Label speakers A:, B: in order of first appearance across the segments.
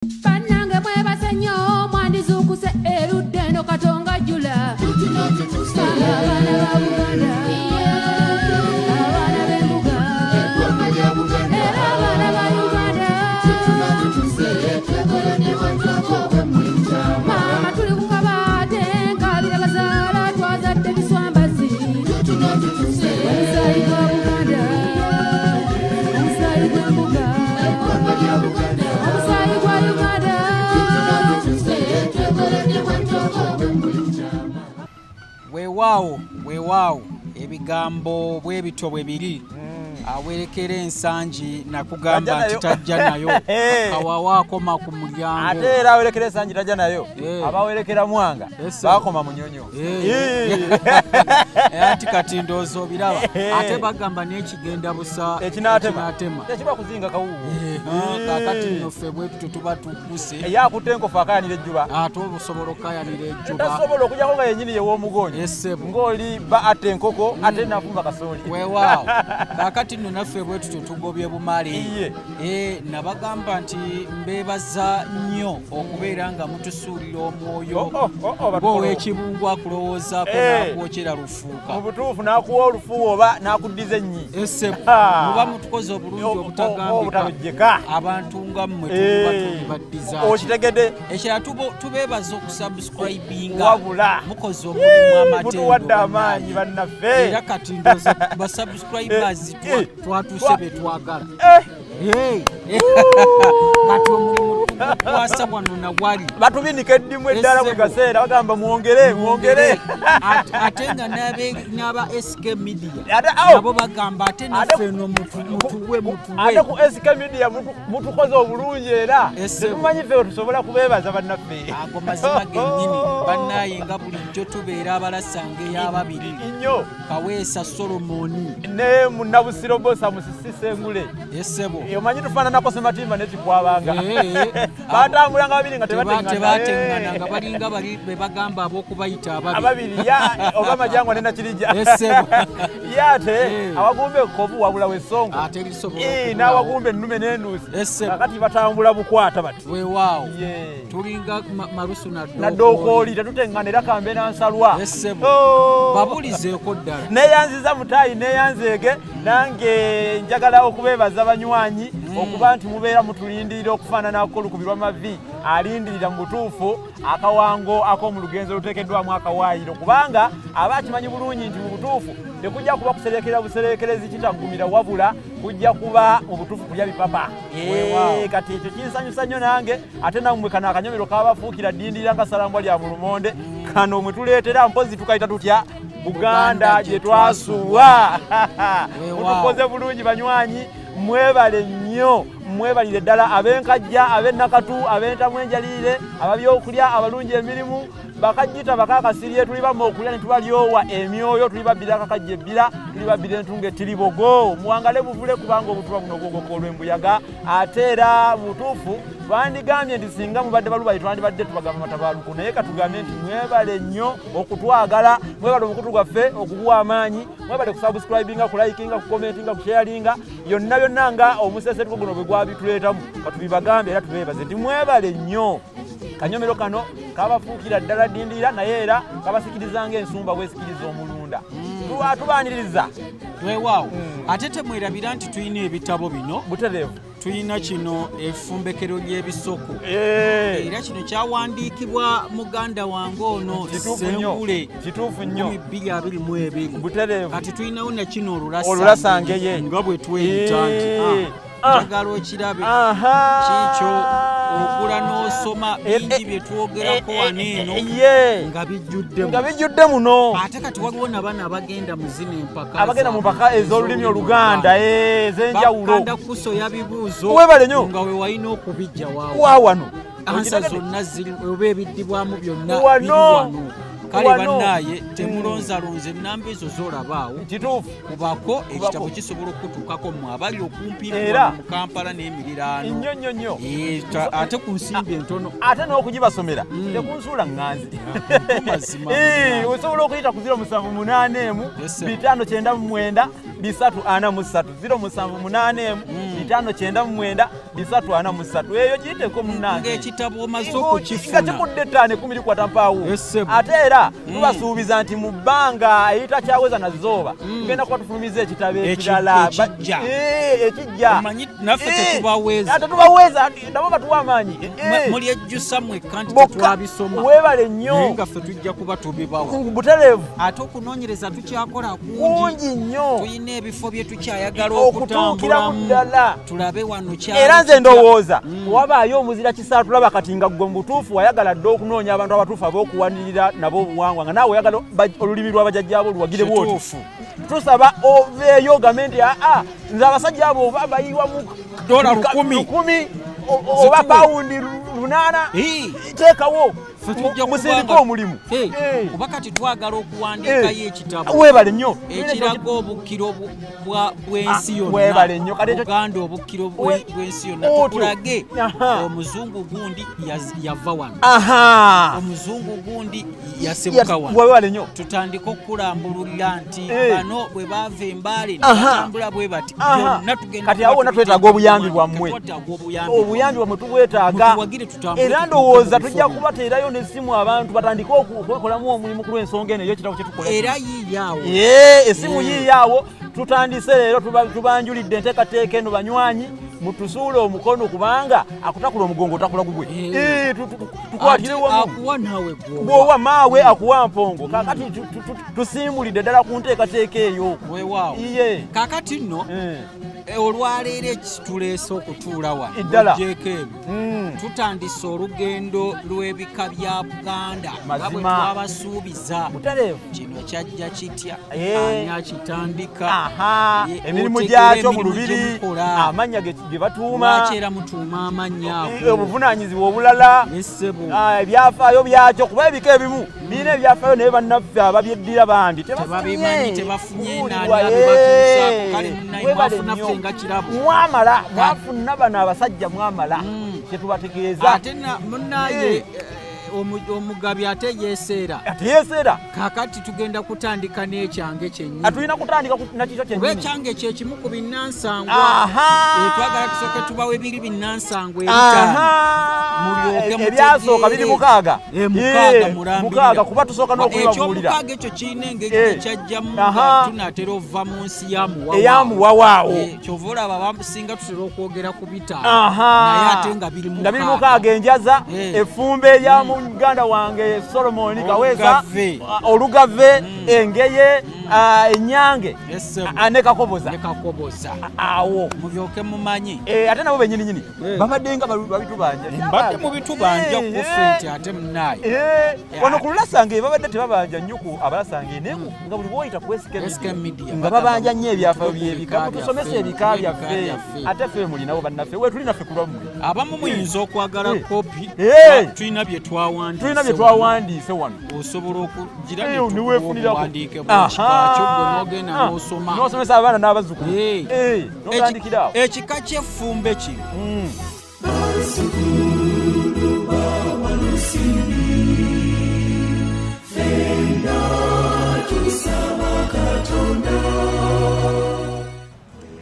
A: Bannange mwebase nnyo, mwandizuukuse erudda eno Katonga jjula. Abaana ba Buganda, abaana b'embuga, era abaana ba Uganda. Maama tuli ku kabaate, nkabira bazaala, twazadde biswambazi. Omusaayi gwa Buganda, omusaayi gw'embuga, omusaayi gwa Uganda.
B: Weewaawo, weewaawo, ebigambo bwe bityo bwe biri. Awerekera ensangi nakugamba
C: Tajja
B: nti
C: nayo.
B: Tajja nayo, kawawa akoma ku mulyango.
C: Ate era awerekera ensangi tajja nayo. Abawerekera Mwanga bakoma Munyonyo.
B: Anti kati ndowooza obiraba. Ate bagamba n'ekigenda busa
C: Ekinaatema
B: ekinatema.
C: Tekiba kuzinga kawuwo.
B: Kaakati nno ffe bwe tutyo tuba tugguse.
C: Eyakutte enkofu akayanira ejjuba.
B: Ate osobola okukayanira ejjuba.
C: Tasobola okujjako nga yennyini yew'omugonyo.
B: Essebo.
C: Ng'oli ba atta enkoko ate nafumba kasooli.
B: Weewaawo, kaakati nno naffe bwe tutyo tugobye bumale.
C: Iye.
B: Nabagamba nti mbeebaza nnyo okubeera nga mutusuulira omwoyo.
C: Oh, batukola.
B: Ng'ow'ekibungu akulowoozaako n'akwokyera lufuuka.
C: Mu butuufu n'akuwa olufuuwa oba n'akuddiza ennyi.
B: Essebo.
C: Ha.
B: Muba mutukoze obulungi obutagambika.
C: Obutalojjeka.
B: Abantu nga mmwe tuba tulibaddiza ki?
C: Okitegedde.
B: Ekirala tubeebaza okusubscribinga.
C: Wabula.
B: Mukoze omulimu amatendo.
C: Mutuwadde amaanyi
B: bannange.
C: bannaffe.
B: Era kati ndowooza basubscribers twatuuse be twagala. Hey. Kati omulimu tugukwasa wano nawali.
C: Batubinika eddimu eddala buli
B: Essebo.
C: kaseera, bagamba mwongere, mwongere.
B: Ate nga n'aba SK Media
C: Ate, awo.
B: nabo bagamba ate naffe eno mutuwe, mutuwe.
C: Ate ku SK Media mutukoze obulungi era
B: Essebo.
C: tetumanyi ffe tusobola kubeebaza bannaffe.
B: Ago mazima gennyini. Bannaye, nga bulijjo tubeera abalasanga ey'ababiri.
C: Nnyo.
B: Kaweesa Solomoni.
C: Ne munnabusiro Bosa Musisi Sengule.
B: Essebo.
C: Omanyi tufaananako Sematimba nekikwabanga, batambulanga babiri nga tebateŋŋana.
B: Tebateŋŋana, nga balinga bali be bagamba ab'okubayita ababiri.
C: Ababiri ya oba Majangwa ne Nakirijja.
B: Essebo.
C: Ye ate awagumba ekkovu wabula wessongo.
B: Ate lisobola okubulawo.
C: N'awagumba ennume n'enduusi.
B: Essebo.
C: Kakati batambula bukwata bati.
B: Weewaawo.
C: Ye.
B: Tulinga malusu.
C: Naddookooli tetuteŋŋana era kambe nansalwa.
B: Essebo.
C: Oh.
B: Babulizeeko ddala.
C: Neyanziza mutaayi, neyanzeege nange njagala okubeebaza banywanyi okuba nti mubeera mutulindirira okufaananako olukubirwa mavi alindirira mu butuufu akawango ak'omu lugenzo oluteekeddwamu akawaayiro, kubanga aba akimanyi bulungi nti mu butuufu tekujja kuba kuserekera buserekerezi kitaggumira, wabula kujja kuba mu butuufu kulya bipapa.
B: Weewaawo.
C: Kati ekyo kinsanyusa nnyo nange, ate nammwe kano akanyomero kabafuukira ddindirira nga salambwa lya mu lumonde. Kano mwe tuleetera mpozi tukayita tutya? Buganda gye twasuwa.
B: Weewaawo.
C: Mutukoze bulungi banywanyi, mwebale nnyo, mwebalire ddala ab'enkajja, ab'ennakatu, ab'entamu enjaliire, ababyokulya abalungi emirimu bakajjita bakakasirye, tuli bamma okulya ne tubalyowa emyoyo, tuli babbira akakajja ebbira, tuli babbira entunga ettiribogo. Muwangale buvule, kubanga obutulwa buno bwogoka olw'embuyaga. Ate era mu butuufu twandigambye nti singa mubadde balubayi twandibadde tubagamba matabaaluko, naye katugambye nti mwebale nnyo okutwagala, mwebale omukutu gwaffe okuguwa amaanyi, mwebale kusubscribinga, kulikinga, kucommentinga, kusharinga, yonna byonna nga omusesetuko guno bwe gwabituleetamu. Katubibagambe era tubeebaze nti mwebale nnyo. Kanyomero kano kabafuukira ddala ddindirira, naye era kabasikiriza ng'ensumba bwesikiriza omulunda. Tubaaniriza.
B: Weewaawo, ate temwerabira nti tulina ebitabo bino.
C: Butereevu.
B: Tulina kino, effumbekero ly'ebisoko, era kino kyawandiikibwa muganda wange ono.
C: Kituufu nnyo.
B: Sengule.
C: Kituufu nnyo.
B: 2022.
C: Butereevu.
B: Kati tulinawo nakino.
C: Olulasangeye.
B: Nga bwe tweyita nti njagala okirabe. Kiikyo, ogula n'osoma bingi bye twogerako wano eno nga bijjuddemu.
C: Nga bijjudde muno.
B: Ate kati waliwo nabana abagenda mu zino empaka.
C: Abagenda mu mpaka ez'olulimi Oluganda ez'enjawulo.
B: Bakanda kusoya bibuuzo.
C: Webale nnyo.
B: Nga we walina okubijja waawo.
C: Wa wano.
B: Answer zonna ziri oba ebiddibwamu byonna
C: Wano.
B: biri wano. Kale
C: Wano.
B: bannaaye, temulonzalonza ennamba ezo z'olabaawo.
C: Kituufu.
B: Kubako ekitabo kisobola okutuukako mmwe abali okumpi
C: Era.
B: wano mu Kampala n'emiriraano.
C: Nnyo nnyo nnyo.
B: Ate ku nsimbi entono.
C: Ate n'okugibasomera tekunsuula ŋŋanzi.
B: Mazima.
C: Osobola okuyita ku 0781
B: Yes, sir.
C: 599 343, 0781 599 343. Eyo giyiteko munnange.
B: Ng'ekitabo omaze okukifuna.
C: Nga kikudde 5 10 likwata mpaawo. Ate era tubasuubiza nti mu bbanga eritakyaweza na zzooba tugenda kuba tufulumiza ekitabo ekirala ekijja.
B: Omanyi naffe tetubaweeza.
C: Tetubaweeza, nabo batuwa amaanyi.
B: Mulyejjusa mwekka nti tetwabisoma.
C: Weebale nnyo.
B: Naye nga ffe tujja kuba tubibawa.
C: Butereevu.
B: Ate okunoonyereza tukyakola
C: kungi nnyo.
B: Tulina ebifo bye tukyayagala okutambulamu. Tulabe wano kyali.
C: Era nze ndowooza wabaayo omuzira kisa tulaba kati nga ggwe mu butuufu wayagala dda okunoonya abantu abatuufu ab'okuwanirira nabo obuwangwa nga naawe oyagala olulimi lw'abajjajjaabo oluwagire bw'otyo. Tusaba oveeyo ogambe nti aa nze abasajja abo oba bayiwa mu $1,000 oba £8 teekawo musindike omulimu.
B: Kuba kati twagala okuwandiikayo ekitabo.
C: Weebale nnyo.
B: Ekiraga obukkiro bw'ensi yonna.
C: Weebale nnyo.
B: Buganda obukkiro bw'ensi yonna. Tukulage omuzungu gundi yava wano. Omuzungu gundi yasibuka wano.
C: Weebale nnyo.
B: Tutandike okulambulula nti bano bwe baava Embaale ne batambula bwe bati. Byonna tugenda.
C: Kati awo wonna twetaaga obuyambi bwammwe. Obuyambi bwammwe tubwetaaga. Era ndowooza tujja kubateerayo n'essimu abantu batandike okwekolamu omulimu ku lw'ensonga eno ey'ekitabo kye tukola.
B: Era yiiyaawo.
C: Essimu yiiyaawo. Tutandise leero tubanjulidde enteekateeka eno banywanyi mutusuule omukono kubanga akutakula omugongo otakula gugwe. Tukwatire wamu.
B: Akuwa naawe
C: gw'owa maawe akuwa mpongo. Kaakati tusimbulidde ddala ku nteekateeka eyo.
B: Weewaawo. Kaakati nno olwaleero ekituleese okutuula wano oggyeeko ebyo tutandise olugendo lw'ebika bya Buganda nga bwe twabasuubiza. Kino kyajja kitya, ani akitandika,
C: emirimu gyakyo mu lubiri, amannya ge batuuma,
B: lwaki era mutuuma amannya ago,
C: obuvunaanyizibwa obulala, ebyafaayo byakyo, kuba ebika ebimu birina ebyafaayo naye bannaffe ababyeddira bambi
B: tebabimanyi, tebafunye nani abibatuusaako. Kale munnaye mwafuna ffe nga kirabo.
C: Mwamala, mwafuna bano abasajja mwamala kyetubategeeza.
B: Ate munnaye omugabi ate yeeseera.
C: Ate yeeseera.
B: Kaakati tugenda kutandika n'ekyange kyennyini.
C: Tulina kutandika nakikyo kyennyini.
B: Kuba ekyange kye kimu ku binnansangwa. Twagala tusooke tubawe biri binnansangwa ebitaano. Mulyoke mutegeere.
C: Ebyasooka biri 6.
B: 6 mulambirira.
C: 6 kuba tusooka n'okubibabuulira.
B: Ekyomukaaga ekyo kirina engeri gye kyajjamu nga tunaatera ova mu nsi ya Muwawa.
C: Eya Muwawaawo.
B: Kyova olaba abasinga tutera okwogera ku bitaano. Naye ate nga biri 6.
C: Nga biri 6 enjaza, effumbe erya muganda wange Solomon Kaweza, Olugave, Engeye, Enyange, ne Kakoboza. Awo
B: mulyoke mumanye.
C: Ate nabo bennyini nnyini babadde nga babitubanja.
B: Mbadde mubitubanja kuffe nti ate munnaye.
C: Wano ku Lulasange babadde tebabanja nnyo ku Abalasange naye nga buli bw'oyita ku SK Media nga babanja nnyo ebyafaayo by'ebika. Mutusomese ebika byaffe. Ate ffe mulinabo bannaffe we tuli naffe ku lwammwe.
B: Abamu muyinza okwagala kopi, tulina bye twawandiise.
C: Tulina bye twawandiise wano.
B: Osobola okugira ne tukuwandiike bw'ekika kyo gwe n'ogenda n'osoma.
C: N'osomesa abaana n'abazzukulu. N'otandikira awo.
B: Ekika ky'effumbe kino.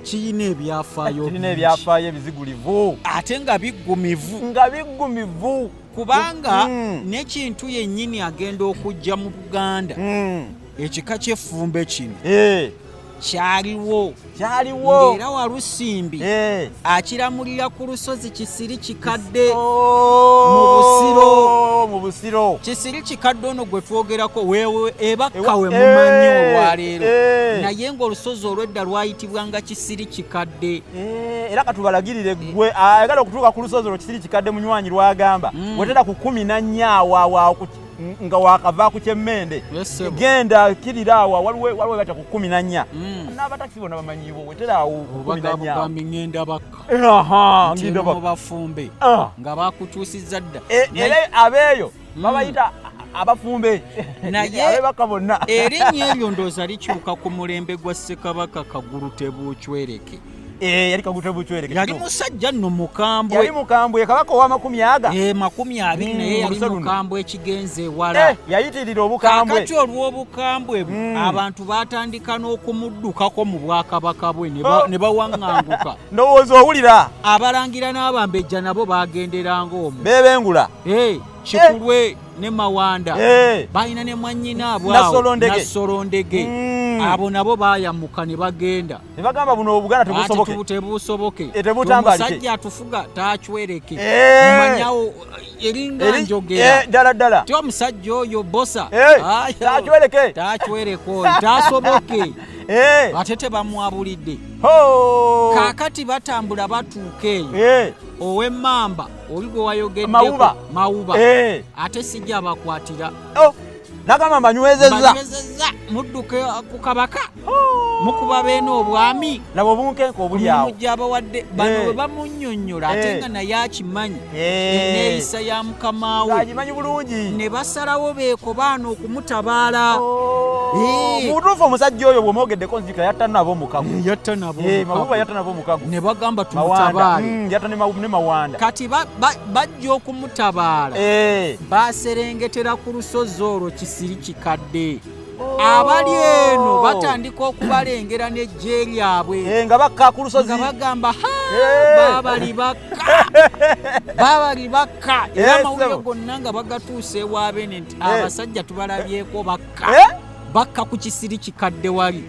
B: Kirina ebyafaayo.
C: Kirina ebyafaayo ebizigulivu.
B: Ate nga biggumivu.
C: Nga biggumivu.
B: Kubanga n'ekintu yennyini agenda okujja mu Buganda. Ekika ky'effumbe kino. Kyaliwo.
C: Kyaliwo.
B: Ng'era Walusimbi akiramulira ku lusozi Kisiri Kikadde mu Busiro.
C: Mu Busiro.
B: Kisiri Kikadde ono gwe twogerako weewe ebakka we mumanyi olwaleero. Naye ng'olusozi olw'edda lwayitibwanga Kisiri Kikadde.
C: Era katubalagirire gwe ayagala okutuuka ku lusozi olwo Kisiri Kikadde munywanyi lwagamba. Wetera ku 14 awo nga wakava ku kyemmende. Genda kirira awo waliwo bata ku 14. N'abatakisi bonna bamanyiiwo wetera awo ku 14.
B: Bagamba ngenda bakka.
C: Ngenda bakka.
B: Bafumbe nga bakutuusizza dda.
C: Era abeeyo babayita abafumbe.
B: Naye
C: abebaka bonna.
B: Erinnya eryo ndowooza likyuka ku mulembe gwa Ssekabaka Kagulu Tebuucwereke.
C: Yali Kagutwe Bucwereke.
B: Yali
C: kituufu.
B: Musajja nno mukambwe.
C: Yali mukambwe, kabaka owa 20.
B: 20 naye yali
C: Oluse luno.
B: mukambwe ekigenze ewala.
C: Yayitirira obukambwe.
B: Kaakati olw'obukambwe bwe, abantu baatandika n'okumuddukako mu bwakabaka bwe ne
C: Oh.
B: ne bawaŋŋanguka.
C: Ndowooza owulira.
B: Abalangira n'abambejja nabo bagenderanga omwo.
C: Bebengula.
B: Kikulwe ne Mawanda balina ne mwannyinaabwe awo,
C: Nassolondege.
B: Nassolondege. Abo nabo bayamuka ne bagenda.
C: Ne bagamba buno Obuganda
B: Ate
C: tebusoboke.
B: Tebusoboke.
C: Tebutambalike.
B: Omusajja atufuga tachwereke. Mumanyawo eringa njogera.
C: Ddala ddala.
B: Ti omusajja oyo bosa. Ayi,
C: Tachwereke.
B: tachwereke oyo tasoboke. Ate tebamwabulidde.
C: Ho!
B: Kaakati batambula batuuka eyo. Ow'emmamba oli gwe wayogeddeko.
C: Mawuba.
B: Mawuba. Ate sijja abakwatira.
C: Oh, nagamba mbanywezezza.
B: Banywezezza, mudduke ku kabaka. Mukuba beene obwami.
C: Laba obunkenke obuli awo.
B: Omulimu gy'abawadde bano bwe bamunnyonnyola ate nga naye akimanyi enneeyisa ya mukama we.
C: Agimanyi bulungi.
B: Ne basalawo beekobaana okumutabaala.
C: Oh, mu butuufu omusajja oyo bw'omwogeddeko nzijukira yatta nabo omukago.
B: Yatta nabo
C: Mawuba
B: omukago.
C: yatta nabo omukago.
B: Ne bagamba
C: Mawanda.
B: tumutabaale.
C: Yatta ne Mawanda.
B: Kati bajja okumutabaala. Baserengetera ku lusozi olwo Kisiri Kikadde. Abali eno batandika okubalengera n'eggye lyabwe.
C: Nga bakka ku lusozi.
B: Nga bagamba, ha, baabali bakka. Baabali bakka. Era amawulire gonna nga bagatuuse ewa Beene nti abasajja tubalabyeko bakka. Bakka ku Kisiri Kikadde wali.